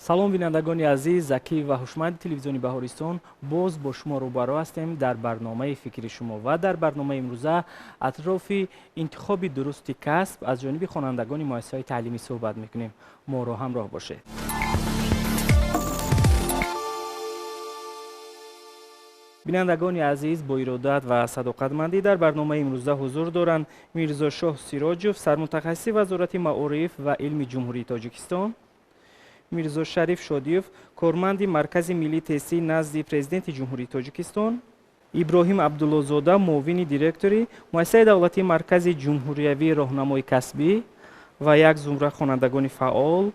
Салом, бинандагони азиз, закӣ ва ҳушманди телевизиони Баҳористон, боз бо шумо рӯбарӯ ҳастем дар барномаи фикри шумо ва дар барномаи имрӯза атрофи интихоби дурусти касб аз ҷониби хонандагони муассисаҳои таълимӣ суҳбат мекунем. Моро ҳамроҳ бошед. Бинандагони азиз, бо иродат ва садоқатмандӣ дар барномаи имрӯза ҳузур доранд Мирзошоҳ Сироҷов, сармутахассиси Вазорати маориф ва илми Ҷумҳурии Тоҷикистон, Мирзошариф Шодиев, корманди Маркази миллии тестӣ назди Президенти Ҷумҳурии Тоҷикистон, Иброҳим Абдуллозода, муовини директори Муассисаи давлатии Маркази ҷумҳуриявии роҳнамои касбӣ ва як зумра хонандагони фаъол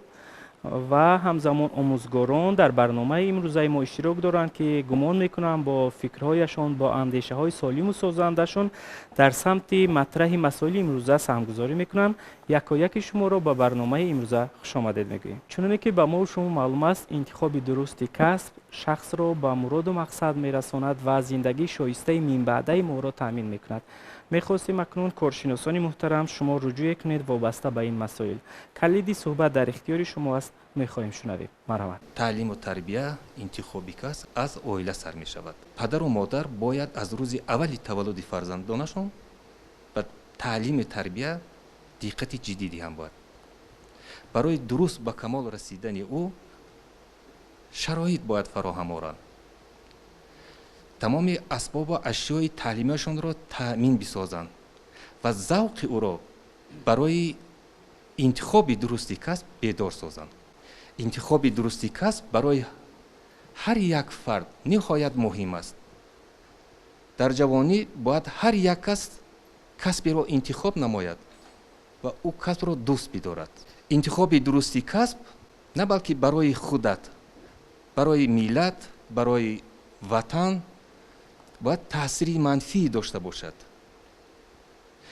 ва ҳамзамон омӯзгорон дар барномаи имрӯзаи мо иштирок доранд, ки гумон мекунам бо фикрҳояшон, бо андешаҳои солиму созандашон дар самти матраҳи масоили имрӯза саҳмгузорӣ мекунанд. Якояки шуморо ба барномаи имрӯза хушомадед мегӯем. Чуноне ки ба мо шумо маълум аст, интихоби дурусти касб шахсро ба муроду мақсад мерасонад ва зиндагии шоистаи минбаъдаи моро таъмин мекунад. Мехостем акнун коршиносони муҳтарам шумо руҷӯе кунед вобаста ба ин масоил. Калиди суҳбат дар ихтиёри шумо аст, мехоҳем шунавем. Марҳамат. Таълиму тарбия, интихоби касб аз оила сар мешавад. Падару модар бояд аз рӯзи аввали таваллуди фарзандонашон ба таълиму тарбия диққати ҷиддӣ диҳанд. Бояд барои дуруст ба камол расидани ӯ шароит бояд фароҳам оранд. Тамоми асбобу ашёи таълимиашонро таъмин бисозанд ва завқи ӯро барои интихоби дурусти касб бедор созанд. Интихоби дурусти касб барои ҳар як фард ниҳоят муҳим аст. Дар ҷавонӣ бояд ҳар як кас касберо интихоб намояд ва ӯ касбро дӯст бидорад. Интихоби дурусти касб на балки барои худат, барои миллат, барои ватан бояд таъсири манфӣ дошта бошад,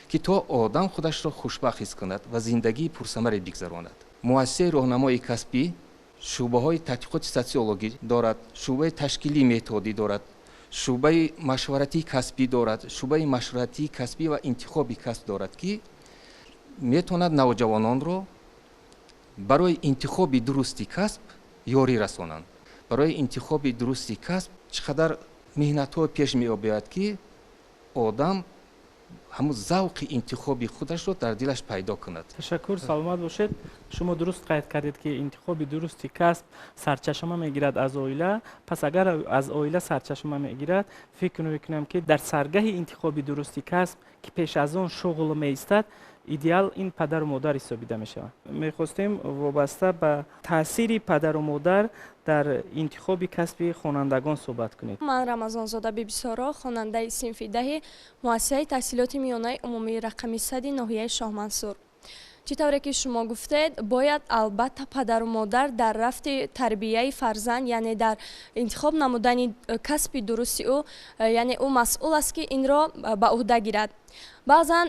ки то одам худашро хушбахт ҳис кунад ва зиндагии пурсамаре бигзаронад. Муассисаи роҳнамои касбӣ шӯъбаҳои тадқиқоти социологӣ дорад, шӯъбаи ташкилии методӣ дорад, шӯъбаи машваратии касбӣ дорад, шӯъбаи машваратии касбӣ ва интихоби касб дорад, ки метавонад навҷавононро барои интихоби дурусти касб ёрӣ расонанд. Барои интихоби дурусти касб чӣ қадар меҳнатҳо пеш меояд, ки одам ҳамун завқи интихоби худашро дар дилаш пайдо кунад. Ташаккур, саломат бошед. Шумо дуруст қайд кардед, ки интихоби дурусти касб сарчашма мегирад аз оила. Пас агар аз оила сарчашма мегирад, фикр мекунам, ки дар саргаҳи интихоби дурусти касб, ки пеш аз он шуғл меистад, идеал ин падару модар ҳисобида мешавад. Мехостем вобаста ба таъсири падару модар дар интихоби касби хонандагон суҳбат кунед. Ман Рамазонзода Бибисоро, хонандаи синфи 10 муассисаи таҳсилоти миёнаи умумии рақами 100 ноҳияи Шоҳмансур. Чӣ тавре ки шумо гуфтед, бояд албатта падару модар дар рафти тарбияи фарзанд, яъне дар интихоб намудани касби дурусти ӯ, яъне ӯ масъул аст, ки инро ба ӯҳда гирад. Баъзан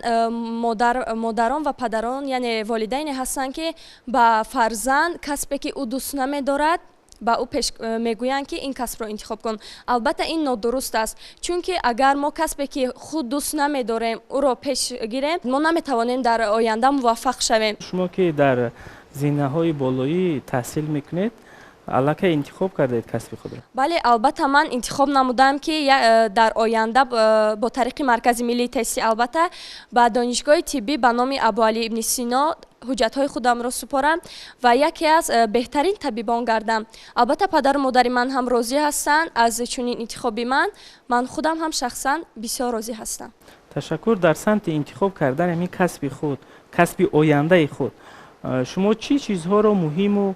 модарон ва падарон, яъне волидайне ҳастанд, ки ба фарзанд касбе ки ӯ дӯст намедорад, ба ӯ пеш мегӯянд, ки ин касбро интихоб кун. Албатта ин нодуруст аст, чунки агар мо касбе ки худ дӯст намедорем, ӯро пеш гирем, мо наметавонем дар оянда муваффақ шавем. Шумо ки дар зинаҳои болоӣ таҳсил мекунед, аллакай интихоб кардаед касби худро? Бале, албатта ман интихоб намудам, ки дар оянда бо тариқи Маркази миллии тестӣ албатта ба донишгоҳи тиббӣ ба номи Абуалӣ ибни Сино ҳуҷҷатҳои худамро супорам ва яке аз беҳтарин табибон гардам. Албатта падару модари ман ҳам розӣ ҳастанд аз чунин интихоби ман. Ман худам ҳам шахсан бисёр розӣ ҳастам. Ташаккур. Дар самти интихоб кардани ҳамин касби худ, касби ояндаи худ, шумо чӣ чизҳоро муҳиму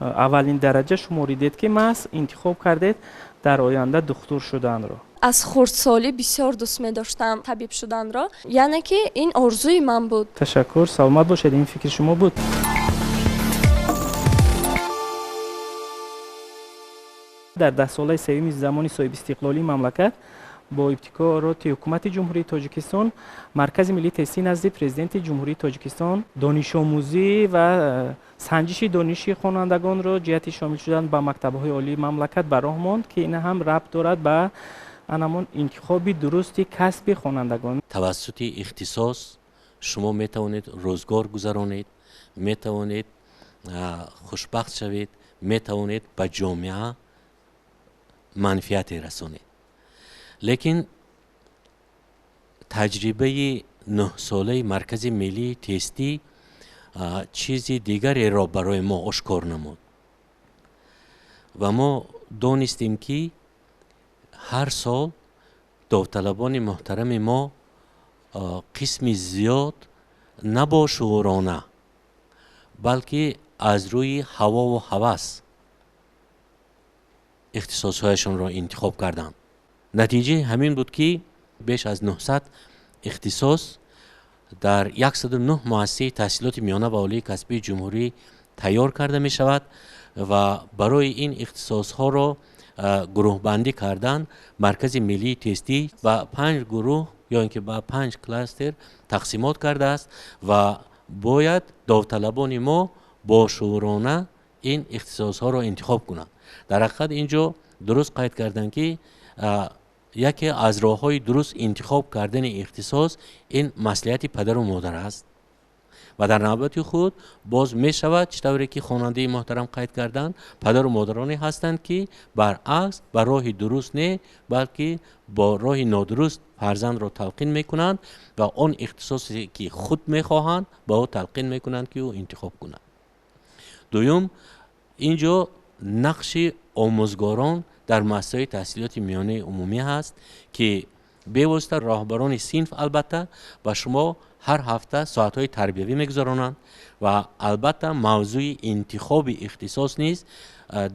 аввалин дараҷа шуморидед, ки маҳз интихоб кардед дар оянда духтур шуданро? Аз хурдсолӣ бисёр дӯст медоштам табиб шуданро, яъне ки ин орзуи ман буд. Ташаккур, саломат бошед. Ин фикри шумо буд. Дар даҳсолаи сеюми замони соҳибистиқлолии мамлакат бо ибтикороти ҳукумати Ҷумҳурии Тоҷикистон Маркази миллии тестӣ назди Президенти Ҷумҳурии Тоҷикистон донишомӯзӣ ва санҷиши дониши хонандагонро ҷиҳати шомил шудан ба мактабҳои олии мамлакат ба роҳ монд, ки ин ҳам рабт дорад ба анамон интихоби дурусти касби хонандагон. Тавассути ихтисос шумо метавонед рӯзгор гузаронед, метавонед хушбахт шавед, метавонед ба ҷомеа манфиате расонед. Лекин таҷрибаи 9-солаи Маркази миллии тестӣ чизи дигареро барои мо ошкор намуд ва мо донистем, ки ҳар сол довталабони муҳтарами мо қисми зиёд на бошуурона, балки аз рӯи ҳавову ҳавас ихтисосҳояшонро интихоб карданд. Натиҷаи ҳамин буд, ки беш аз 900 ихтисос дар 109 муассисаи таҳсилоти миёна ва олии касбии ҷумҳурӣ тайёр карда мешавад ва барои ин ихтисосҳоро гурӯҳбандӣ кардан Маркази миллии тестӣ ба 5 гурӯҳ ё ин ки ба 5 кластер тақсимот кардааст ва бояд довталабони мо бошуурона ин ихтисосҳоро интихоб кунанд. Дар ҳақиқат, ин ҷо дуруст қайд карданд, ки яке аз роҳҳои дуруст интихоб кардани ихтисос ин маслиҳати падару модар аст ва дар навбати худ боз мешавад, чӣ тавре ки хонандаи муҳтарам қайд карданд, падару модароне ҳастанд, ки баръакс ба роҳи дуруст не, балки бо роҳи нодуруст фарзандро талқин мекунанд ва он ихтисосе, ки худ мехоҳанд, ба ӯ талқин мекунанд, ки ӯ интихоб кунад. Дуюм, ин ҷо нақши омӯзгорон дар муассисаҳои таҳсилоти миёнаи умумӣ ҳаст, ки бевосита роҳбарони синф албатта ба шумо ҳар ҳафта соатҳои тарбиявӣ мегузаронанд ва албатта мавзӯи интихоби ихтисос низ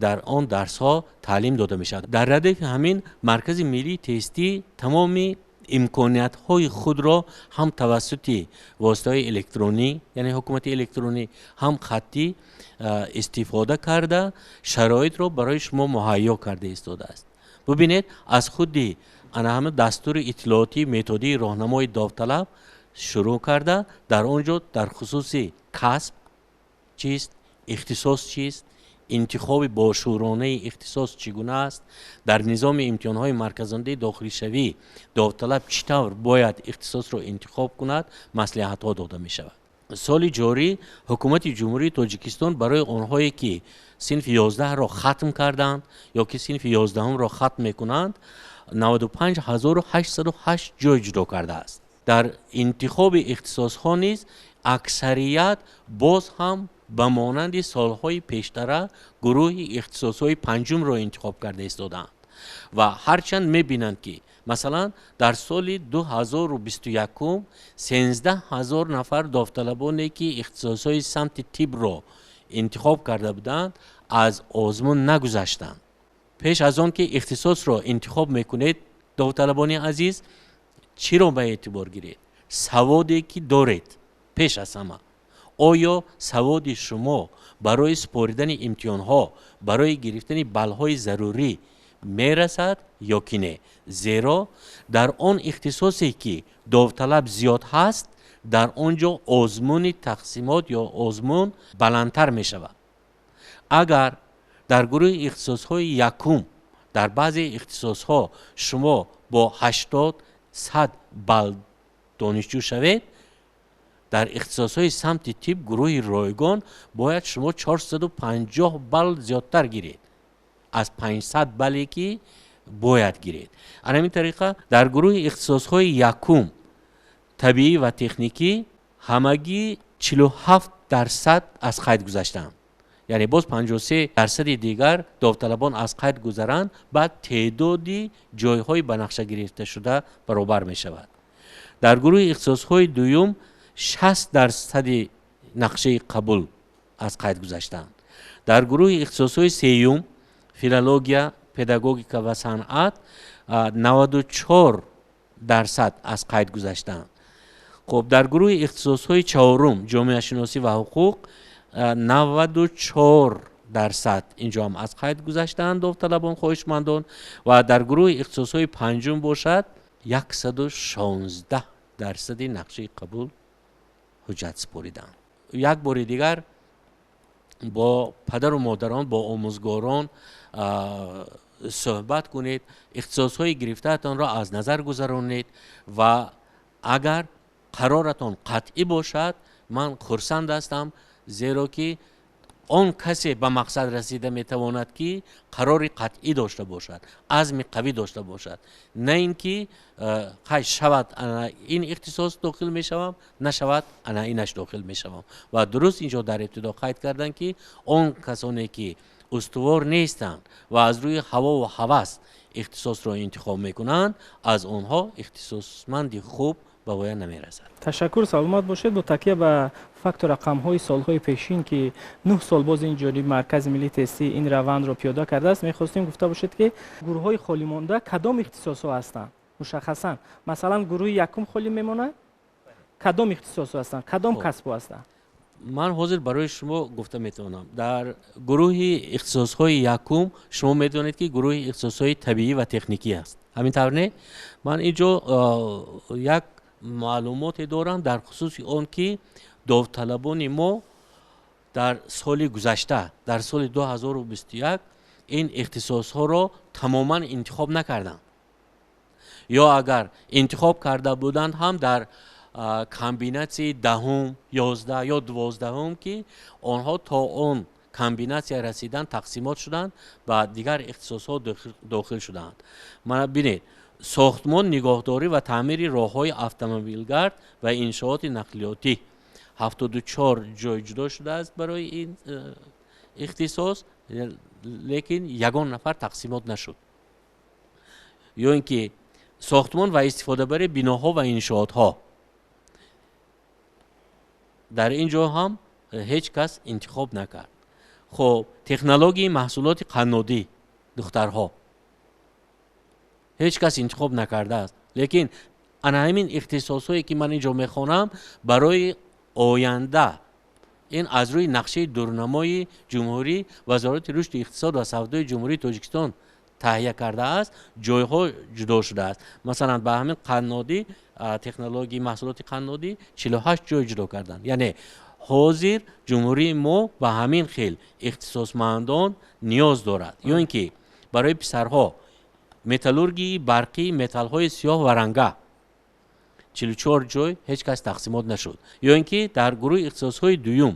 дар он дарсҳо таълим дода мешавад. Дар радифи ҳамин Маркази миллии тестӣ тамоми имкониятҳои худро ҳам тавассути воситаҳои электронӣ, яъне ҳукумати электронӣ, ҳам хаттӣ истифода карда, шароитро барои шумо муҳайё карда истодааст. Бубинед, аз худи ана ҳама дастури иттилоотии методии роҳнамои довталаб шурӯъ карда, дар он ҷо дар хусуси касб чист, ихтисос чист, интихоби бошуронаи ихтисос чӣ гуна аст, дар низоми имтиҳонҳои марказондаи дохилшавӣ довталаб чӣ тавр бояд ихтисосро интихоб кунад, маслиҳатҳо дода мешавад. Соли ҷорӣ Ҳукумати Ҷумҳурии Тоҷикистон барои онҳое, ки синфи 11-ро хатм карданд ё ки синфи 11-ро хатм мекунанд, 95 808 ҷой ҷудо кардааст. Дар интихоби ихтисосҳо низ аксарият боз ҳам ба монанди солҳои пештара гурӯҳи ихтисосҳои панҷумро интихоб карда истодаанд ва ҳарчанд мебинанд, ки масалан дар соли 2021 13 000 нафар довталабоне, ки ихтисосҳои самти тибро интихоб карда буданд, аз озмун нагузаштанд. Пеш аз он ки ихтисосро интихоб мекунед, довталабони азиз, чиро ба эътибор гиред? Саводе, ки доред. Пеш аз ҳама, оё саводи шумо барои супоридани имтиҳонҳо, барои гирифтани баллҳои зарурӣ мерасад ё ки не? Зеро дар он ихтисосе, ки довталаб зиёд ҳаст, дар он ҷо озмуни тақсимот ё озмун баландтар мешавад. Агар дар гурӯҳи ихтисосҳои якум дар баъзе ихтисосҳо шумо бо 80, 100 балл донишҷӯ шавед, дар ихтисосҳои самти тиб гурӯҳи ройгон бояд шумо 450 балл зиёдтар гиред аз 500 балле, ки бояд гиред. Ана ҳамин тариқа дар гурӯҳи ихтисосҳои якум табиӣ ва техникӣ ҳамагӣ 47% аз қайд гузаштанд, яъне боз 53 дарсади дигар довталабон аз қайд гузаранд, баъд теъдоди ҷойҳои ба нақша гирифташуда баробар мешавад. Дар гурӯҳи ихтисосҳои дуюм 60 дарсади нақшаи қабул аз қайд гузаштанд. Дар гурӯҳи ихтисосҳои сеюм филология, педагогика ва санъат 94% аз қайд гузаштанд. Хуб, дар гурӯҳи ихтисосҳои чаҳорум ҷомеашиносӣ ва ҳуқуқ 94% инҷо ҳам аз қайд гузаштаанд довталабон, хоҳишмандон, ва дар гурӯҳи ихтисосҳои панҷум бошад, 116 дарсади нақшаи қабул ҳуҷҷат супориданд. Як бори дигар бо падару модарон, бо омӯзгорон суҳбат кунед, ихтисосҳои гирифтаатонро аз назар гузаронед ва агар қароратон қатъӣ бошад, ман хурсанд ҳастам, зеро ки Он касе ба мақсад расида метавонад, ки қарори қатъӣ дошта бошад, азми қавӣ дошта бошад, на ин ки хай шавад ана ин ихтисос дохил мешавам, нашавад ана инаш дохил мешавам. Ва дуруст инҷо дар ибтидо қайд карданд, ки он касоне ки устувор нестанд ва аз рӯи ҳавову ҳавас ихтисосро интихоб мекунанд, аз онҳо ихтисосманди хуб ба воя намерасад. Ташаккур, саломат бошед. Бо такя ба факту рақамҳои солҳои пешин, ки 9 сол боз ин ҷониб Маркази миллии тестӣ ин равандро пиёда кардааст, мехостем гуфта бошед, ки гурӯҳҳои холӣ монда кадом ихтисосҳо ҳастанд мушаххасан? Масалан, гурӯҳи якум холӣ мемонад, кадом ихтисосҳо ҳастанд, кадом касбҳо ҳастанд? Ман ҳозир барои шумо гуфта метавонам. Дар гурӯҳи ихтисосҳои якум шумо медонед, ки гурӯҳи ихтисосҳои табиӣ ва техникӣ аст, ҳамин тавр не? Ман ин ҷо як маълумоте дорам дар хусуси он, ки довталабони мо дар соли гузашта, дар соли 2021, ин ихтисосҳоро тамоман интихоб накарданд ё агар интихоб карда буданд ҳам, дар комбинатсияи 10-ум, 11 ё 12-ум, ки онҳо то он комбинатсия расидан тақсимот шуданд, ба дигар ихтисосҳо дохил шуданд. Мана бинед: сохтмон, нигоҳдорӣ ва таъмири роҳҳои автомобилгард ва иншооти нақлиётӣ, 74 ҷой ҷудо шудааст барои ин ихтисос, лекин ягон нафар тақсимот нашуд. Ё ин ки сохтмон ва истифодабарии биноҳо ва иншоотҳо, дар ин ҷо ҳам ҳеҷ кас интихоб накард. Хуб, технологияи маҳсулоти қаннодӣ, духтарҳо, ҳеҷ кас интихоб накардааст. Лекин ана ҳамин ихтисосҳое, ки ман ин ҷо мехонам, барои оянда ин аз рӯи нақшаи дурнамои ҷумҳурӣ, Вазорати рушди иқтисод ва савдои Ҷумҳурии Тоҷикистон таҳия кардааст, ҷойҳо ҷудо шудааст. Масалан, ба ҳамин қаннодӣ, технологияи маҳсулоти қаннодӣ 48 ҷой ҷудо карданд. Яъне ҳозир ҷумҳурии мо ба ҳамин хел ихтисосмандон ниёз дорад. Ё ин ки барои писарҳо металлургии барқии металлҳои сиёҳ ва ранга, 44 ҷой, ҳеҷ кас тақсимот нашуд. Ё ин ки дар гурӯҳи ихтисосҳои дуюм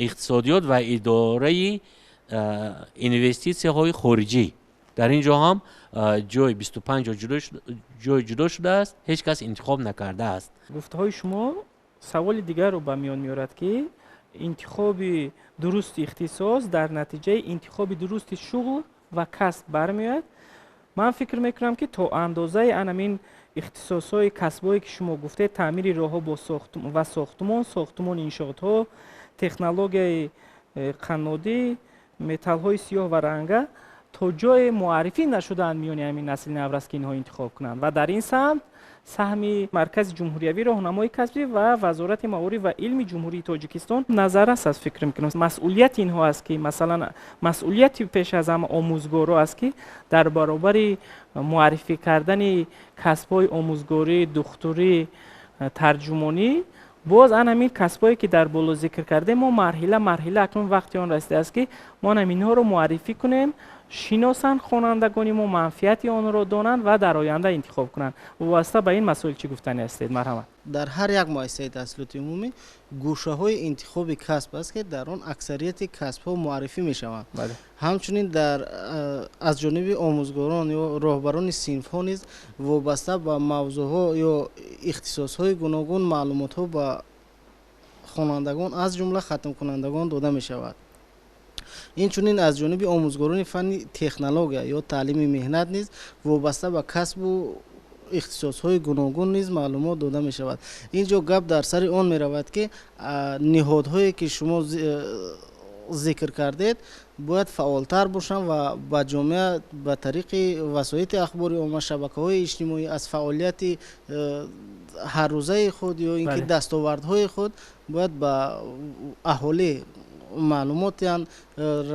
иқтисодиёт ва идораи инвеститсияҳои хориҷӣ, дар ин ҷо ҳам ҷой 25 ҷой ҷудо шудааст, ҳеҷ кас интихоб накардааст. Гуфтаҳои шумо саволи дигарро ба миён меорад, ки интихоби дурусти ихтисос дар натиҷаи интихоби дурусти шуғл ва касб бармеояд. Ман фикр мекунам, ки то андозаи анамин ихтисосҳои касбҳое, ки шумо гуфтед, таъмири роҳҳо ва сохтмон, сохтмони иншоотҳо, технологияи қаннодӣ, металлҳои сиёҳ ва ранга, то ҷое муаррифӣ нашудаанд миёни ҳамин насли наврас, ки инҳо интихоб кунанд. Ва дар ин самт саҳми Маркази ҷумҳуриявии роҳнамои касбӣ ва Вазорати маориф ва илми Ҷумҳурии Тоҷикистон назаррас аст. Фикр мекунам, масъулияти инҳо аст, ки масалан, масъулияти пеш аз ҳама омӯзгоро аст, ки дар баробари муаррифӣ кардани касбҳои омӯзгорӣ, духтурӣ, тарҷумонӣ, боз ан ҳамин касбҳое, ки дар боло зикр кардем, мо марҳила марҳила акнун вақти он расидааст, ки мо ҳаминҳоро муаррифӣ кунем, шиносанд хонандагони мо, манфиати онро донанд ва дар оянда интихоб кунанд. Вобаста ба ин масоил чӣ гуфтанӣ ҳастед? Марҳамат. Дар ҳар як муассисаи таҳсилоти умумӣ гӯшаҳои интихоби касб аст, ки дар он аксарияти касбҳо муаррифӣ мешаванд. Ҳамчунин дар аз ҷониби омӯзгорон ё роҳбарони синфҳо низ вобаста ба мавзӯъҳо ё ихтисосҳои гуногун маълумотҳо ба хонандагон, аз ҷумла хатмкунандагон, дода мешавад. Инчунин аз ҷониби омӯзгорони фанни технология ё таълими меҳнат низ вобаста ба касбу ихтисосҳои гуногун низ маълумот дода мешавад. Ин ҷо гап дар сари он меравад, ки ниҳодҳое, ки шумо зикр кардед, бояд фаъолтар бошанд ва ба ҷомеа ба тариқи васоити ахбори омма, шабакаҳои иҷтимоӣ аз фаъолияти ҳаррӯзаи худ ё ин ки дастовардҳои худ бояд ба аҳолӣ маълумот диҳанд,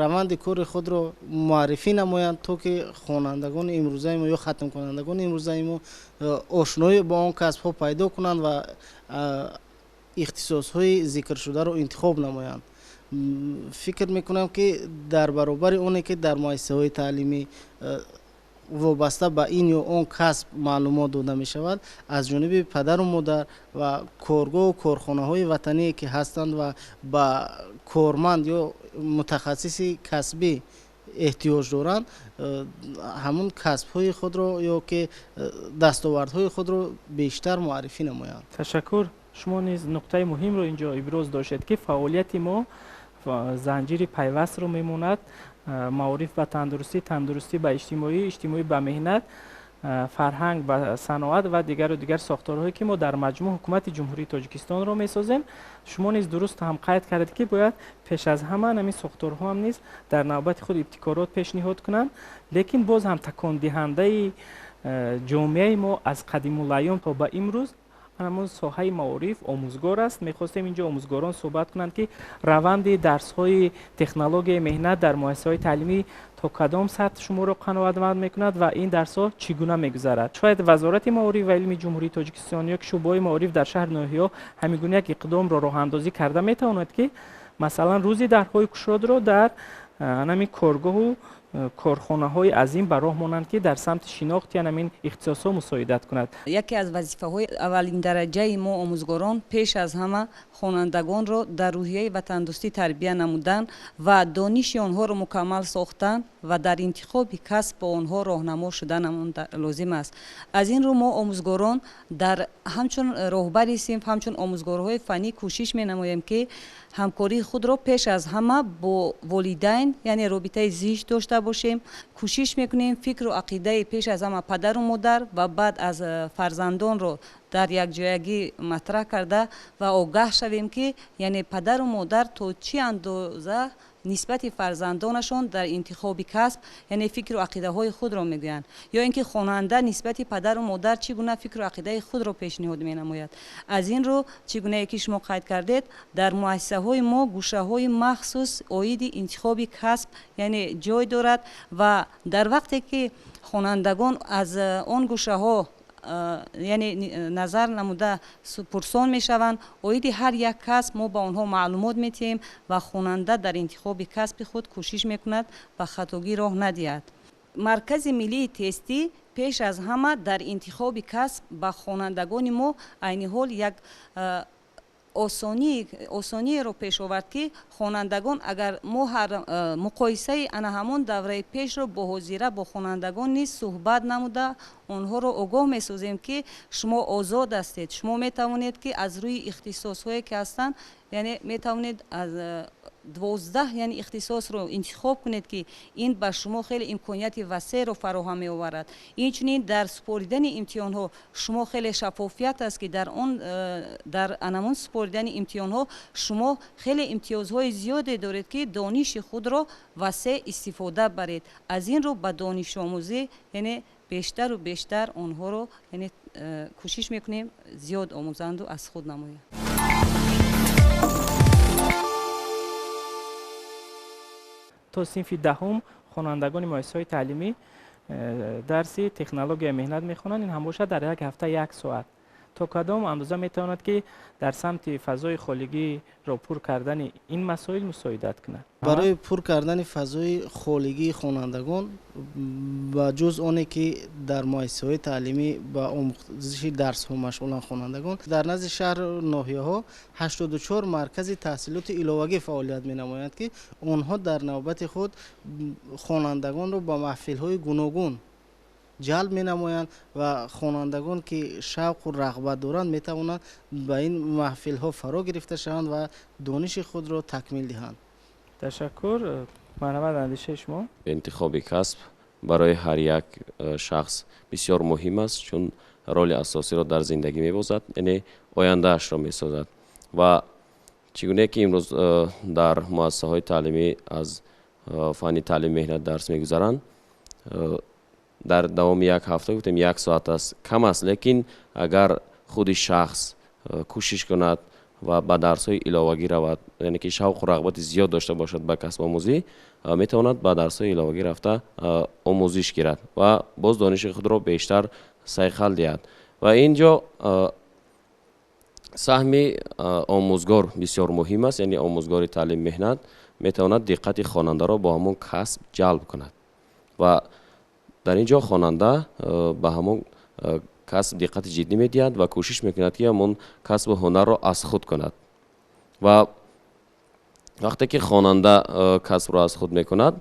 раванди кори худро муаррифӣ намоянд, то ки хонандагони имрӯзаи мо ё хатмкунандагони имрӯзаи мо ошноӣ бо он касбҳо пайдо кунанд ва ихтисосҳои зикршударо интихоб намоянд. Фикр мекунам, ки дар баробари оне ки дар муассисаҳои таълимӣ Вобаста ба ин ё он касб маълумот дода мешавад аз ҷониби падару модар ва коргоҳу корхонаҳои ватание ки ҳастанд ва ба корманд ё мутахассиси касбӣ эҳтиёҷ доранд, ҳамун касбҳои худро ё ки дастовардҳои худро бештар муаррифӣ намоянд. Ташаккур. Шумо низ нуқтаи муҳимро инҷо иброз доштед, ки фаъолияти мо занҷири пайвастро мемонад: маориф ба тандурустӣ, тандурустӣ ба иҷтимоӣ, иҷтимоӣ ба меҳнат, фарҳанг ба саноат ва дигару дигар сохторҳое ки мо дар маҷмӯъ ҳукумати Ҷумҳурии Тоҷикистонро месозем. Шумо низ дуруст ҳам қайд кардед, ки бояд пеш аз ҳама ҳамин сохторҳо ҳам низ дар навбати худ ибтикорот пешниҳод кунанд, лекин боз ҳам такондиҳандаи ҷомеаи мо аз қадимулайём то ба имрӯз ҳамон соҳаи маориф омӯзгор аст. Мехостем инҷо омӯзгорон суҳбат кунанд, ки раванди дарсҳои технологияи меҳнат дар муассисаҳои таълимӣ то кадом сатҳ шуморо қаноатманд мекунад ва ин дарсҳо чӣ гуна мегузарад. Шояд Вазорати маориф ва илми Ҷумҳурии Тоҷикистон ё шӯъбаҳои маориф дар шаҳр ноҳияҳо ҳамин гуна як иқдомро роҳандозӣ карда метавонад, ки масалан рӯзи дарҳои кушодро дар ҳамин коргоҳу корхонаҳои азим ба роҳ монанд, ки дар самти шинохти ҳамин ихтисосҳо мусоидат кунад. Яке аз вазифаҳои аввалиндараҷаи мо омӯзгорон пеш аз ҳама хонандагонро дар рӯҳияи ватандӯстӣ тарбия намудан ва дониши онҳоро мукаммал сохтан ва дар интихоби касб бо онҳо роҳнамо шудан лозим аст. Аз ин рӯ мо омӯзгорон дар ҳамчун роҳбари синф, ҳамчун омӯзгорҳои фаннӣ кӯшиш менамоем, ки ҳамкории худро пеш аз ҳама бо волидайн, яъне робитаи зич дошта бошем. Кӯшиш мекунем фикру ақидаи пеш аз ҳама падару модар ва баъд аз фарзандонро дар якҷоягӣ матраҳ карда ва огаҳ шавем, ки яъне падару модар то чӣ андоза нисбати фарзандонашон дар интихоби касб, яъне фикру ақидаҳои худро мегӯянд, ё ин ки хонанда нисбати падару модар чӣ гуна фикру ақидаи худро пешниҳод менамояд. Аз ин рӯ, чӣ гунае ки шумо қайд кардед, дар муассисаҳои мо гӯшаҳои махсус оиди интихоби касб яъне ҷой дорад ва дар вақте ки хонандагон аз он гӯшаҳо яъне назар намуда пурсон мешаванд оиди ҳар як касб, мо ба онҳо маълумот медиҳем ва хонанда дар интихоби касби худ кӯшиш мекунад ба хатогӣ роҳ надиҳад. Маркази миллии тестӣ пеш аз ҳама дар интихоби касб ба хонандагони мо айни ҳол як осониеро пеш овард, ки хонандагон агар мо ҳар муқоисаи ана ҳамон давраи пешро бо ҳозира бо хонандагон низ суҳбат намуда онҳоро огоҳ месозем, ки шумо озод ҳастед, шумо метавонед, ки аз рӯи ихтисосҳое ки ҳастанд, яъне метавонед аз 12 яъне ихтисосро интихоб кунед, ки ин ба шумо хеле имконияти васеъро фароҳам меоварад. Инчунин дар супоридани имтиҳонҳо шумо хеле шаффофият аст, ки дар он дар анамон супоридани имтиҳонҳо шумо хеле имтиёзҳои зиёде доред, ки дониши худро васеъ истифода баред. Аз ин рӯ ба донишомӯзӣ яъне бештару бештар онҳоро яъне кӯшиш мекунем зиёд омӯзанду аз худ намоянд. То синфи даҳум хонандагони муассисаҳои таълимӣ дарси технологияи меҳнат мехонанд. Ин ҳам бошад дар як ҳафта як соат. То кадом андоза метавонад, ки дар самти фазои холигиро пур кардани ин масоил мусоидат кунад? Барои пур кардани фазои холигии хонандагон, ба ҷуз оне ки дар муассисаҳои таълимӣ ба омӯзиши дарсҳо машғуланд хонандагон, дар назди шаҳру ноҳияҳо 84 маркази таҳсилоти иловагӣ фаъолият менамоянд, ки онҳо дар навбати худ хонандагонро ба маҳфилҳои гуногун ҷалб менамоянд ва хонандагон ки шавқу рағбат доранд метавонанд ба ин маҳфилҳо фаро гирифта шаванд ва дониши худро такмил диҳанд. Ташаккур. Марҳамат, андешаи шумо? Интихоби касб барои ҳар як шахс бисёр муҳим аст, чун роли асосиро дар зиндагӣ мебозад, яъне ояндаашро месозад. Ва чӣ гуне ки имрӯз дар муассисаҳои таълимӣ аз фанни таълими меҳнат дарс мегузаранд, дар давоми як ҳафта гуфтем як соат аст, кам аст, лекин агар худи шахс кӯшиш кунад ва ба дарсҳои иловагӣ равад, яъне ки шавқу рағбати зиёд дошта бошад ба касбомӯзӣ, метавонад ба дарсҳои иловагӣ рафта омӯзиш гирад ва боз дониши худро бештар сайқал диҳад. Ва ин ҷо саҳми омӯзгор бисёр муҳим аст, яъне омӯзгори таълими меҳнат метавонад диққати хонандаро бо ҳамон касб ҷалб кунад ва Дар ин ҷо хонанда ба ҳамон касб диққати ҷиддӣ медиҳад ва кӯшиш мекунад, ки ҳамон касбу ҳунарро аз худ кунад. Ва вақте ки хонанда касбро аз худ мекунад,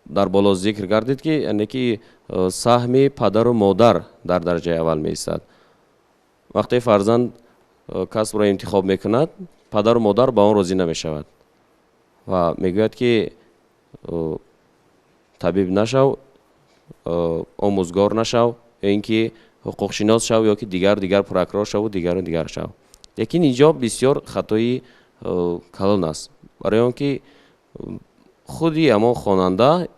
дар боло зикр гардид, ки яъне ки саҳми падару модар дар дараҷаи аввал меистад. Вақте фарзанд касбро интихоб мекунад, падару модар ба он розӣ намешавад ва мегӯяд, ки табиб нашав, омӯзгор нашав, ё ин ки ҳуқуқшинос шав, ё ки дигар прокурор шаву дигару дигар шав. Лекин ин ҷо бисёр хатои калон аст, барои он ки худи ҳамон хонанда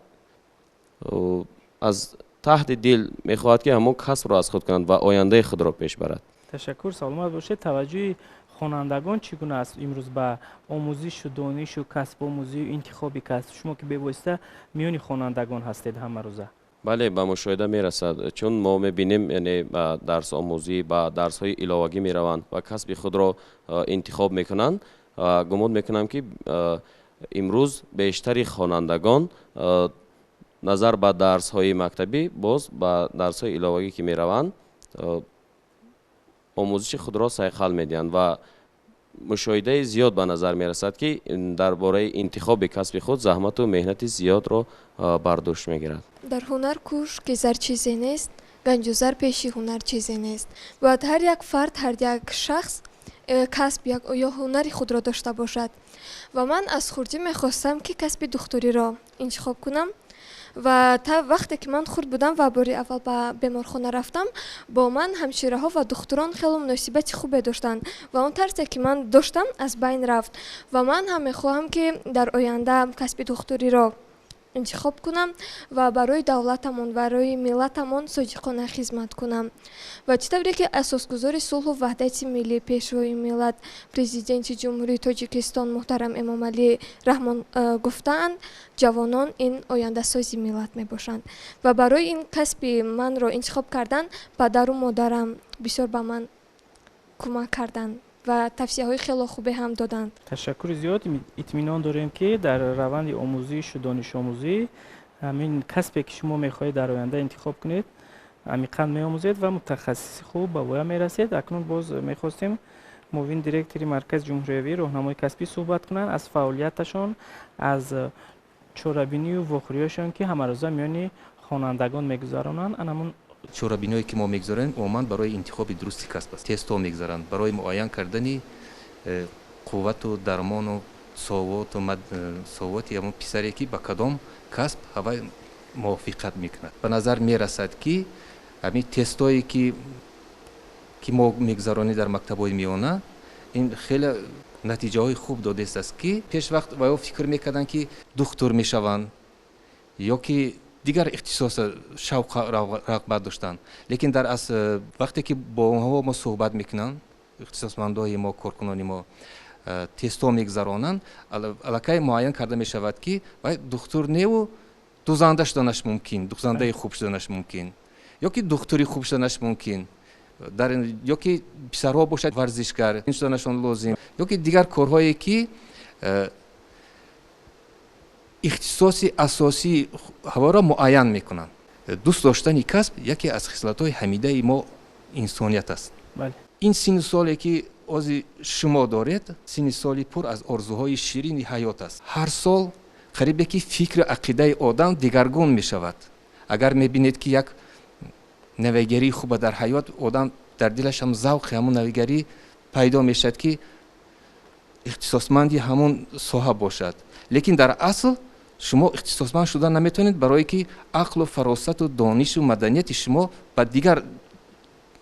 аз таҳти дил мехоҳад, ки ҳамон касбро аз худ кунад ва ояндаи худро пеш барад. Ташаккур, саломат бошед. Таваҷҷӯҳи хонандагон чӣ гуна аст имрӯз ба омӯзишу донишу касбомӯзию интихоби касб? Шумо ки бевосита миёни хонандагон ҳастед ҳамарӯза. Бале, ба мушоҳида мерасад, чун мо мебинем, яъне ба дарсомӯзӣ, ба дарсҳои иловагӣ мераванд ва касби худро интихоб мекунанд. Гумон мекунам, ки имрӯз бештари хонандагон назар ба дарсҳои мактабӣ боз ба дарсҳои иловагӣ ки мераванд, омӯзиши худро сайқал медиҳанд ва мушоҳидаи зиёд ба назар мерасад, ки дар бораи интихоби касби худ заҳмату меҳнати зиёдро бар дӯш мегирад. Дар ҳунар кӯш, ки зар чизе нест, ганҷу зар пеши ҳунар чизе нест. Бояд ҳар як фард, ҳар як шахс касб ё ҳунари худро дошта бошад. Ва ман аз хурдӣ мехостам, ки касби духтуриро интихоб кунам. Ва та вақте ки ман хурд будам ва бори аввал ба беморхона рафтам, бо ман ҳамшираҳо ва духтурон хело муносибати хубе доштанд ва он тарсе, ки ман доштам, аз байн рафт. Ва ман ҳам мехоҳам, ки дар оянда касби духтуриро интихоб кунам ва барои давлатамон, барои миллатамон содиқона хизмат кунам. Ва чӣ тавре ки асосгузори сулҳу ваҳдати миллӣ, пешвои миллат, президенти Ҷумҳурии Тоҷикистон муҳтарам Эмомалӣ Раҳмон гуфтаанд, ҷавонон ин ояндасози миллат мебошанд. Ва барои ин касби манро интихоб кардан падару модарам бисёр ба ман кӯмак карданд ва тавсияҳои хело хубе ҳам доданд. Ташаккури зиёд. Итминон дорем, ки дар раванди омӯзишу донишомӯзӣ ҳамин касбе, ки шумо мехоҳед дар оянда интихоб кунед, амиқан меомӯзед ва мутахассиси хуб ба воя мерасед. Акнун боз мехостем муовини директори Маркази ҷумҳуриявии роҳнамои касбӣ суҳбат кунанд аз фаъолияташон, аз чорабинию вохӯриҳояшон, ки ҳамарӯза миёни хонандагон мегузаронанд. Анамун чорабиниҳое, ки мо мегузаронем, умуман барои интихоби дурусти касб аст. Тестҳо мегузаранд барои муайян кардани қуввату дармону совоту совоти ҳамон писаре, ки ба кадом касб ҳавай мувофиқат мекунад. Ба назар мерасад, ки ҳамин тестҳое, ки мо мегузаронем дар мактабҳои миёна, ин хеле натиҷаҳои хуб додааст, ки пешвақт ваё фикр мекарданд, ки духтур мешаванд ё ки дигар ихтисоса шавқ рағбат доштанд. Лекин дар аз вақте ки бо онҳо мо суҳбат мекунанд, ихтисосмандои мо, коркунони мо тестҳо мегузаронанд, аллакай муайян карда мешавад, ки вай духтур неву дузанда шуданаш мумкин, дузандаи хуб шуданаш мумкин, ё ки духтури хуб шуданаш мумкин, дар ё ки писарҳо бошад, варзишгар шуданашон лозим, ё ки дигар корҳое, ки ихтисоси асосии ҳаворо муайян мекунанд. Дӯст доштани касб яке аз хислатҳои ҳамидаи мо инсоният аст. Ин синну соле, ки ози шумо доред, синни соли пур аз орзуҳои ширини ҳаёт аст. Ҳар сол қарибе ки фикру ақидаи одам дигаргун мешавад. Агар мебинед, ки як навигарии хуба дар ҳаёт, одам дар дилаш ҳам завқи ҳамон навигарӣ пайдо мешавад, ки ихтисосманди ҳамон соҳа бошад. Лекин дар асл шумо ихтисосманд шуда наметавонед, барое ки ақлу фаросату донишу маданияти шумо ба дигар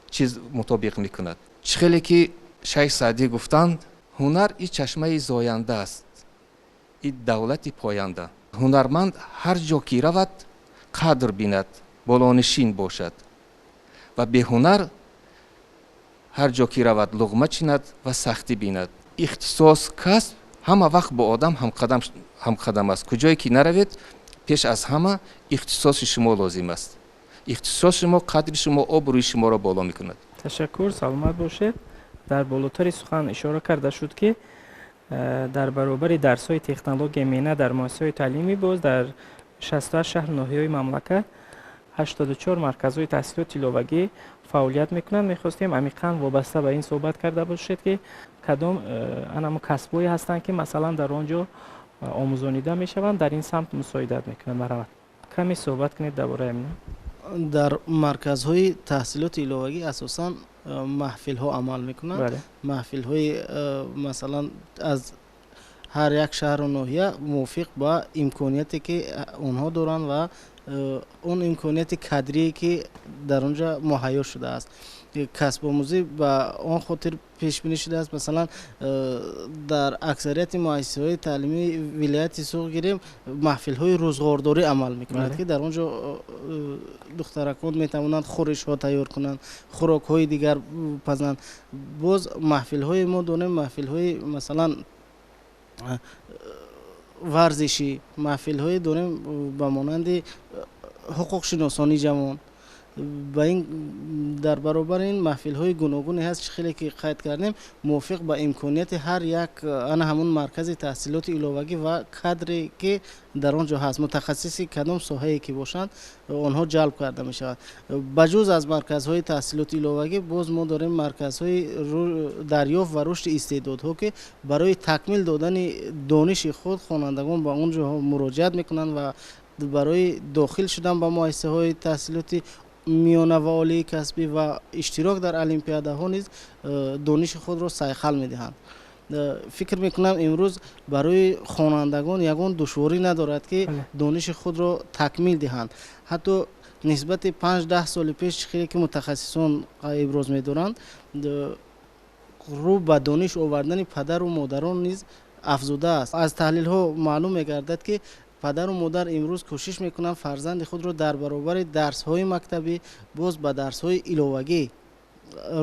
чиз мутобиқ мекунад. Чӣ хеле ки Шайх Саъдӣ гуфтанд, ҳунар и чашмаи зоянда аст, и давлати поянда. Ҳунарманд ҳар ҷо ки равад, қадр бинад, болонишин бошад, ва беҳунар ҳар ҷо ки равад, луғма чинад ва сахтӣ бинад. Ихтисос, касб ҳама вақт бо одам ҳамқадам аст. Куҷое ки наравед, пеш аз ҳама ихтисоси шумо лозим аст. Ихтисоси шумо қадри шумо, обрӯи шуморо боло мекунад. Ташаккур, саломат бошед. Дар болотари сухан ишора карда шуд, ки дар баробари дарсҳои технологияи меҳнат дар муассисаҳои таълимӣ боз дар 68 шаҳр ноҳияҳои мамлакат 84 марказҳои таҳсилоти иловагӣ фаъолият мекунанд. Мехостем амиқан вобаста ба ин суҳбат карда бошед, ки кадом анамо касбҳое ҳастанд, ки масалан дар он ҷо омӯзонида мешаванд, дар ин самт мусоидат мекунанд. Марҳамат, каме суҳбат кунед дар бораи ин. Дар марказҳои таҳсилоти иловагӣ асосан маҳфилҳо амал мекунанд. Маҳфилҳои масалан аз ҳар як шаҳру ноҳия мувофиқ ба имконияте ки онҳо доранд ва он имконияти кадрие ки дар он ҷо муҳайё шудааст. Касбомӯзӣ ба он хотир пешбинӣ шудааст. Масалан, дар аксарияти муассисаҳои таълимии вилояти Суғд гирем, маҳфилҳои рӯзғордорӣ амал мекунад, ки дар он ҷо духтаракон метавонанд хӯришҳо тайёр кунанд, хӯрокҳои дигар пазанд. Боз маҳфилҳои мо дорем, маҳфилҳои масалан варзишӣ, маҳфилҳое дорем ба монанди ҳуқуқшиносони ҷавон. Ба ин дар баробари ин маҳфилҳои гуногуне ҳаст, чӣ хеле ки қайд кардем, мувофиқ ба имконияти ҳар як ана ҳамун маркази таҳсилоти иловагӣ ва кадре ки дар он ҷо ҳаст, мутахассиси кадом соҳае ки бошанд, онҳо ҷалб карда мешавад. Ба ҷуз аз марказҳои таҳсилоти иловагӣ боз мо дорем марказҳои дарёфт ва рушди истеъдодҳо, ки барои такмил додани дониши худ хонандагон ба он ҷоҳо муроҷиат мекунанд ва барои дохил шудан ба муассисаҳои таҳсилоти миёна ва олии касбӣ ва иштирок дар олимпиадаҳо низ дониши худро сайқал медиҳанд. Фикр мекунам, имрӯз барои хонандагон ягон душворӣ надорад, ки дониши худро такмил диҳанд. Ҳатто нисбати 5-10 соли пеш, чӣ хеле ки мутахассисон иброз медоранд, рӯ ба дониш овардани падару модарон низ афзудааст. Аз таҳлилҳо маълум мегардад, ки падару модар имрӯз кӯшиш мекунанд фарзанди худро дар баробари дарсҳои мактабӣ боз ба дарсҳои иловагӣ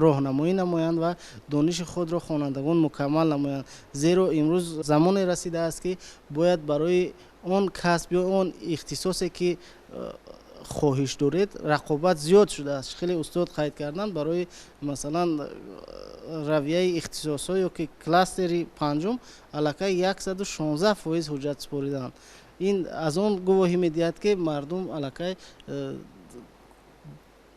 роҳнамоӣ намоянд ва дониши худро хонандагон мукаммал намоянд. Зеро имрӯз замоне расидааст, ки бояд барои он касб ё он ихтисосе ки хоҳиш доред, рақобат зиёд шудааст. Хеле устод қайд карданд, барои масалан равияи ихтисосҳо ё ки кластери панҷум аллакай 116% ҳуҷҷат супориданд. Ин аз он гувоҳӣ медиҳад, ки мардум аллакай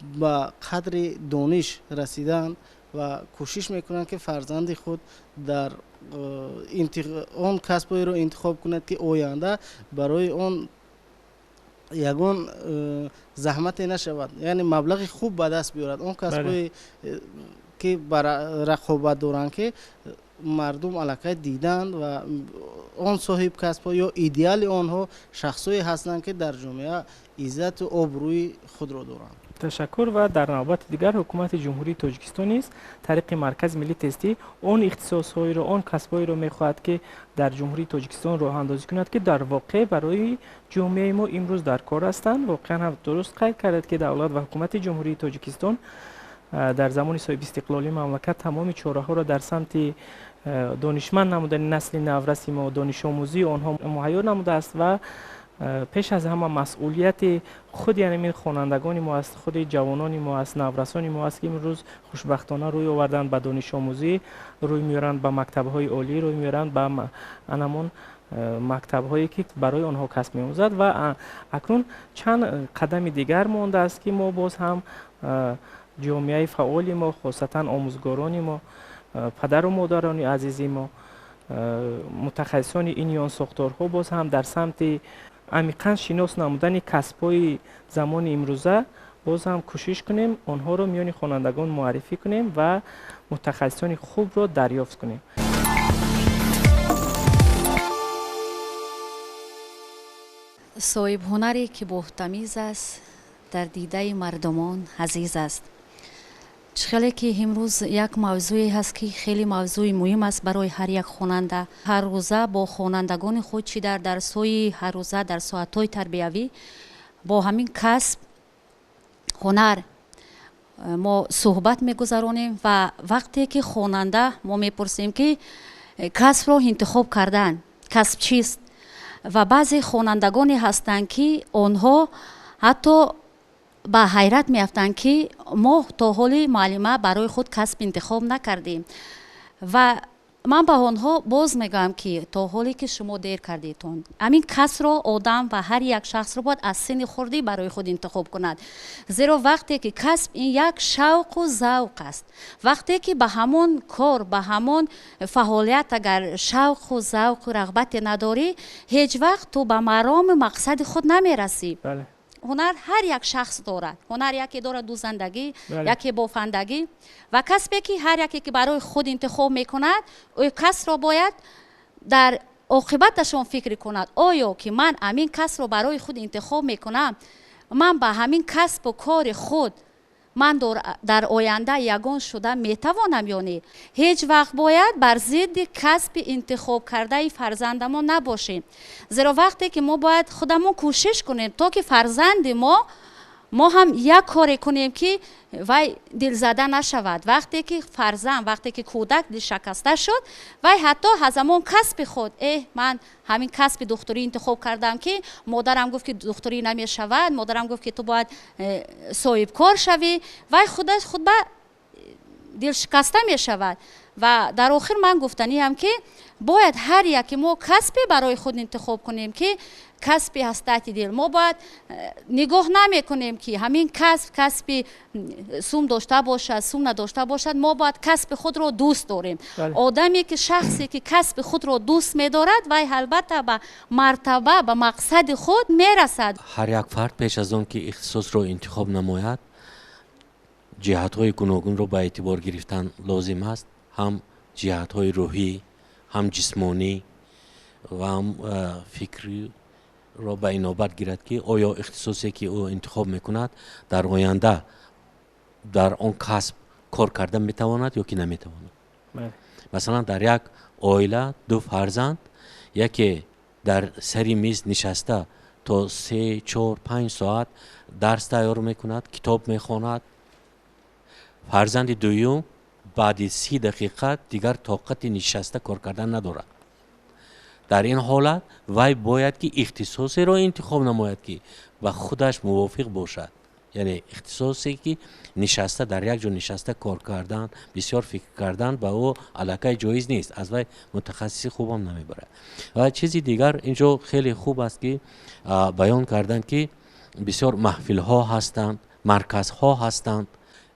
ба қадри дониш расидаанд ва кӯшиш мекунанд, ки фарзанди худ дар он касбҳоеро интихоб кунад, ки оянда барои он ягон заҳмате нашавад, яъне маблағи хуб ба даст биёрад. Он касбҳое ки ба рақобат доранд, ки мардум аллакай диданд ва он соҳиб касбҳо ё идеали онҳо шахсое ҳастанд, ки дар ҷомеа иззату обрӯи худро доранд. Ташаккур. Ва дар навбати дигар ҳукумати Ҷумҳурии Тоҷикистон низ тариқи Маркази миллии тестӣ он ихтисосҳоеро, он касбҳоеро мехоҳад, ки дар Ҷумҳурии Тоҷикистон роҳандозӣ кунад, ки дар воқеъ барои ҷомеаи мо имрӯз дар кор ҳастанд. Воқеан ҳам дуруст қайд кардед, ки давлат ва ҳукумати Ҷумҳурии Тоҷикистон дар замони соҳибистиқлолии мамлакат тамоми чораҳоро дар самти донишманд намудани насли навраси мо, донишомӯзии онҳо муҳайё намудааст ва пеш аз ҳама масъулияти худи ҳамин хонандагони мо аст, худи ҷавонони мо аст, наврасони мо аст, ки имрӯз хушбахтона рӯй оварданд ба донишомӯзӣ, рӯй меоранд ба мактабҳои олӣ, рӯй меоранд ба анамон мактабҳое ки барои онҳо касб меомӯзад. Ва акнун чанд қадами дигар мондааст, ки мо боз ҳам ҷомеаи фаъоли мо, хосатан омӯзгорони мо, падару модарони азизи мо, мутахассисони ин ё он сохторҳо боз ҳам дар самти амиқан шинос намудани касбҳои замони имрӯза боз ҳам кӯшиш кунем, онҳоро миёни хонандагон муаррифӣ кунем ва мутахассисони хубро дарёфт кунем. Соҳибҳунаре ки боҳтамиз аст, дар дидаи мардумон азиз аст. Чӣ хеле ки имрӯз як мавзӯе ҳаст, ки хеле мавзӯи муҳим аст барои ҳар як хонанда. Ҳаррӯза бо хонандагони худ, чӣ дар дарсҳои ҳаррӯза, дар соатҳои тарбиявӣ, бо ҳамин касб ҳунар мо суҳбат мегузаронем ва вақте ки хонанда мо мепурсем, ки касбро интихоб кардан, касб чист, ва баъзе хонандагоне ҳастанд, ки онҳо ҳатто ба ҳайрат меафтанд, ки мо то ҳоли муаллима барои худ касб интихоб накардем ва Ман ба онҳо боз мегӯям, ки то ҳоле ки шумо дер кардетон, ҳамин касро одам ва ҳар як шахсро бояд аз синни хурдӣ барои худ интихоб кунад, зеро вақте ки касб ин як шавқу завқ аст, вақте ки ба ҳамон кор, ба ҳамон фаъолият агар шавқу завқу рағбате надорӣ, ҳеҷ вақт ту ба марому мақсади худ намерасӣ. Ҳунар ҳар як шахс дорад. Ҳунар яке дорад дӯзандагӣ, яке бофандагӣ ва касбе ки ҳар яке ки барои худ интихоб мекунад, ӯ касро бояд дар оқибаташон фикр кунад. Оё ки ман ҳамин касбро барои худ интихоб мекунам, ман ба ҳамин касбу кори худ ман дар оянда ягон шуда метавонам ё не? Ҳеҷ вақт бояд бар зидди касби интихобкардаи фарзандамон набошем, зеро вақте ки мо бояд худамон кӯшиш кунем, то ки фарзанди мо ҳам як коре кунем, ки вай дилзада нашавад. Вақте ки фарзанд, вақте ки кӯдак дилшакаста шуд, вай ҳатто аз ҳамон касби худ: ман ҳамин касби духтурӣ интихоб кардам, ки модарам гуфт, ки духтурӣ намешавад, модарам гуфт, ки ту бояд соҳибкор шавӣ, вай худаш худ ба дилшикаста мешавад. Ва дар охир ман гуфтаниам, ки бояд ҳар яке мо касбе барои худ интихоб кунем, ки касби ҳастати дил. Мо бояд нигоҳ намекунем, ки ҳамин касб касби сум дошта бошад, сум надошта бошад. Мо бояд касби худро дӯст дорем. Одаме ки, шахсе ки касби худро дӯст медорад, вай албатта ба мартаба, ба мақсади худ мерасад. Ҳар як фард пеш аз он ки ихтисосро интихоб намояд, ҷиҳатҳои гуногунро ба эътибор гирифтан лозим аст, ҳам ҷиҳатҳои рӯҳӣ, ҳам ҷисмонӣ ва ҳам фикриро ба инобат гирад, ки оё ихтисосе, ки ӯ интихоб мекунад, дар оянда дар он касб кор карда метавонад ё ки наметавонад. Масалан, дар як оила ду фарзанд, яке дар сари миз нишаста то 3, 4, 5 соат дарс тайёр мекунад, китоб мехонад, фарзанди дуюм баъди 30 дақиқа дигар тоқати нишаста кор кардан надорад. Дар ин ҳолат вай бояд ки ихтисосеро интихоб намояд, ки ба худаш мувофиқ бошад, яъне ихтисосе, ки нишаста, дар як ҷо нишаста кор кардан, бисёр фикр кардан ба ӯ аллакай ҷоиз нест, аз вай мутахассиси хубам намебарад. Ва чизи дигар, ин ҷо хеле хуб аст, ки баён карданд, ки бисёр маҳфилҳо ҳастанд, марказҳо ҳастанд.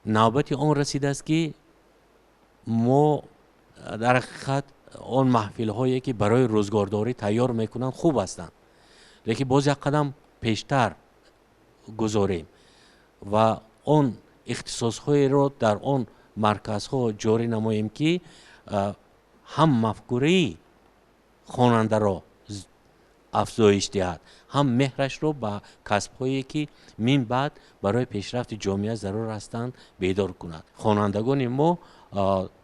Навбати он расидааст, ки мо дар ҳақиқат он маҳфилҳое, ки барои рӯзгордорӣ тайёр мекунанд, хуб ҳастанд, лекин боз як қадам пештар гузорем ва он ихтисосҳоеро дар он марказҳо ҷорӣ намоем, ки ҳам мафкураи хонандаро афзоиш диҳад, ҳам меҳрашро ба касбҳое, ки мин баъд барои пешрафти ҷомеа зарур ҳастанд, бедор кунад. Хонандагони мо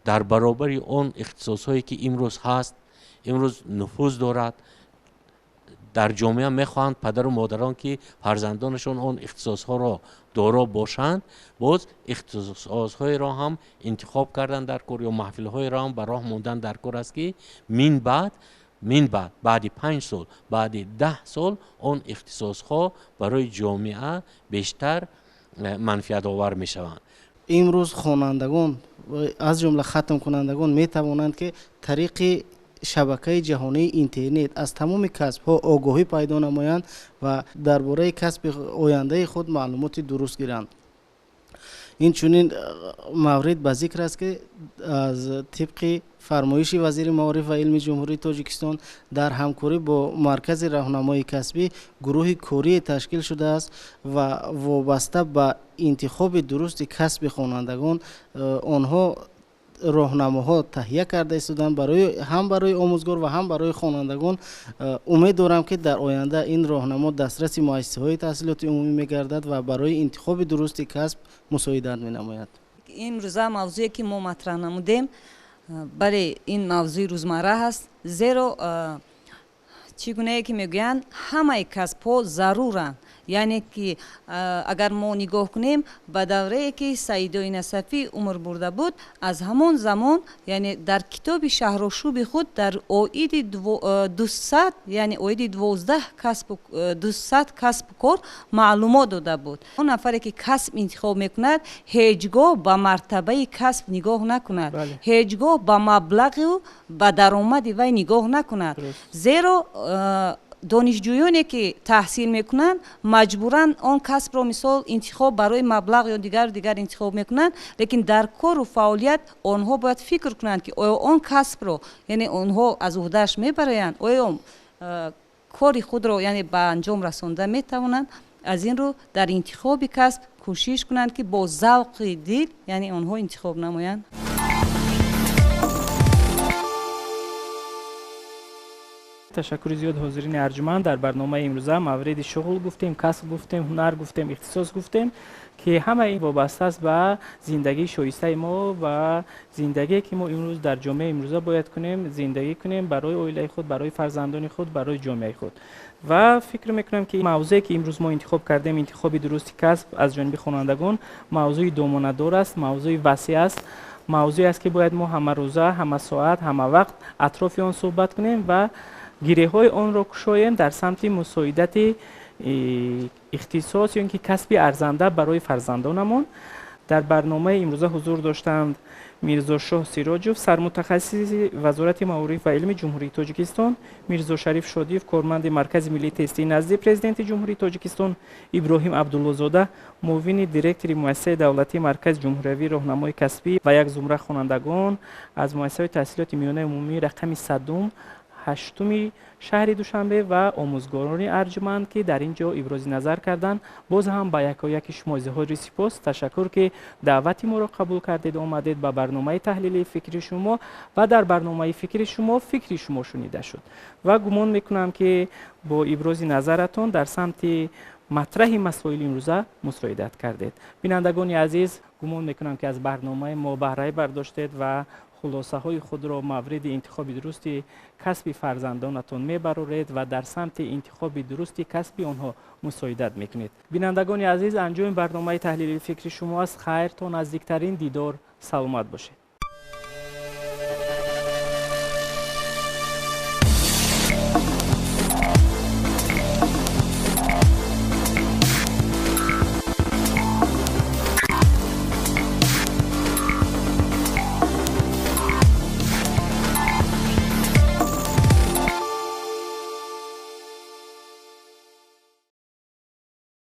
дар баробари он ихтисосҳое, ки имрӯз ҳаст, имрӯз нуфуз дорад дар ҷомеа, мехоҳанд падару модарон, ки фарзандонашон он ихтисосҳоро доро бошанд, боз ихтисосҳоеро ҳам интихоб кардан дар кор ё маҳфилҳоеро ҳам ба роҳ мондан дар кор аст, ки мин баъд, баъди 5 сол, баъди 10 сол он ихтисосҳо барои ҷомеа бештар манфиатовар мешаванд. Имрӯз хонандагон, аз ҷумла хатмкунандагон, метавонанд, ки тариқи шабакаи ҷаҳонии интернет аз тамоми касбҳо огоҳӣ пайдо намоянд ва дар бораи касби ояндаи худ маълумоти дуруст гиранд. Инчунин маврид ба зикр аст, ки аз тибқи фармоиши вазири маориф ва илми Ҷумҳурии Тоҷикистон дар ҳамкорӣ бо Маркази роҳнамои касбӣ гурӯҳи корие ташкил шудааст ва вобаста ба интихоби дурусти касби хонандагон онҳо роҳнамоҳо таҳия карда истоданд барои ҳам барои омӯзгор ва ҳам барои хонандагон. Умед дорам, ки дар оянда ин роҳнамо дастраси муассисаҳои таҳсилоти умумӣ мегардад ва барои интихоби дурусти касб мусоидат менамояд. Имрӯза мавзӯе, ки мо матраҳ намудем, бале, ин мавзӯи рӯзмарра ҳаст, зеро Чӣ гунае ки мегӯянд, ҳамаи касбҳо заруранд. Яъне ки агар мо нигоҳ кунем ба даврае ки Саидои Насафӣ умр бурда буд, аз ҳамон замон, яъне дар китоби шаҳрошӯби худ дар оиди 200, яъне оиди 12 касбу 200 касбу кор маълумот дода буд. Он нафаре ки касб интихоб мекунад, ҳеҷ гоҳ ба мартабаи касб нигоҳ накунад, ҳеҷ гоҳ ба маблағу ба даромади вай нигоҳ накунад, зеро донишҷӯёне ки таҳсил мекунанд маҷбуран он касбро мисол интихоб барои маблағ ё дигару дигар интихоб мекунанд, лекин дар кору фаъолият онҳо бояд фикр кунанд ки оё он касбро, яъне онҳо аз уҳдааш мебароянд, оё кори худро яъне ба анҷом расонда метавонанд. Аз ин рӯ дар интихоби касб кӯшиш кунанд ки бо завқи дил яъне онҳо интихоб намоянд. Ташаккури зиёд ҳозирини арҷуманд. Дар барномаи имрӯза мавриди шуғл гуфтем, касб гуфтем, ҳунар гуфтем, ихтисос гуфтем, ки ҳамаи ин вобаста аст ба зиндагии шоистаи мо ва зиндагие ки мо имрӯз дар ҷомеаи имрӯза бояд кунем, зиндагӣ кунем барои оилаи худ, барои фарзандони худ, барои ҷомеаи худ. Ва фикр мекунам ки мавзӯе ки имрӯз мо интихоб кардем, интихоби дурусти касб аз ҷониби хонандагон, мавзӯи домонадор аст, мавзӯи васеъ аст, мавзӯе аст ки бояд мо ҳамарӯза, ҳамасоат, ҳамавақт атрофи он суҳбат кунем ва гиреҳҳои онро кушоем дар самти мусоидати ихтисос ё ин ки касби арзанда барои фарзандонамон. Дар барномаи имрӯза ҳузур доштанд Мирзошоҳ Сироҷов, сармутахассиси Вазорати маориф ва илми Ҷумҳурии Тоҷикистон, Мирзошариф Шодиев, корманди Маркази миллии тестии назди Президенти Ҷумҳурии Тоҷикистон, Иброҳим Абдуллозода, муовини директори муассисаи давлатии Маркази ҷумҳуриявии роҳнамои касбӣ ва як зумра хонандагон аз муассисаҳои таҳсилоти миёнаи умумии рақами 108 шаҳри Душанбе ва омӯзгорони арҷуманд, ки дар ин ҷо ибрози назар карданд. Боз ҳам ба якояки шумо изҳори сипос. Ташаккур, ки даъвати моро қабул кардед, омадед ба барномаи таҳлили фикри шумо ва дар барномаи фикри шумо фикри шумо шунида шуд. Ва гумон мекунам, ки бо ибрози назаратон дар самти матраҳи масоили имрӯза мусоидат кардед. Бинандагони азиз, гумон мекунам, ки аз барномаи мо баҳрае бардоштед ва хулосаҳои худро мавриди интихоби дурусти касби фарзандонатон мебароред ва дар самти интихоби дурусти касби онҳо мусоидат мекунед. Бинандагони азиз, анҷоми барномаи таҳлили фикри шумо аст. Хайр, то наздиктарин дидор саломат бошед.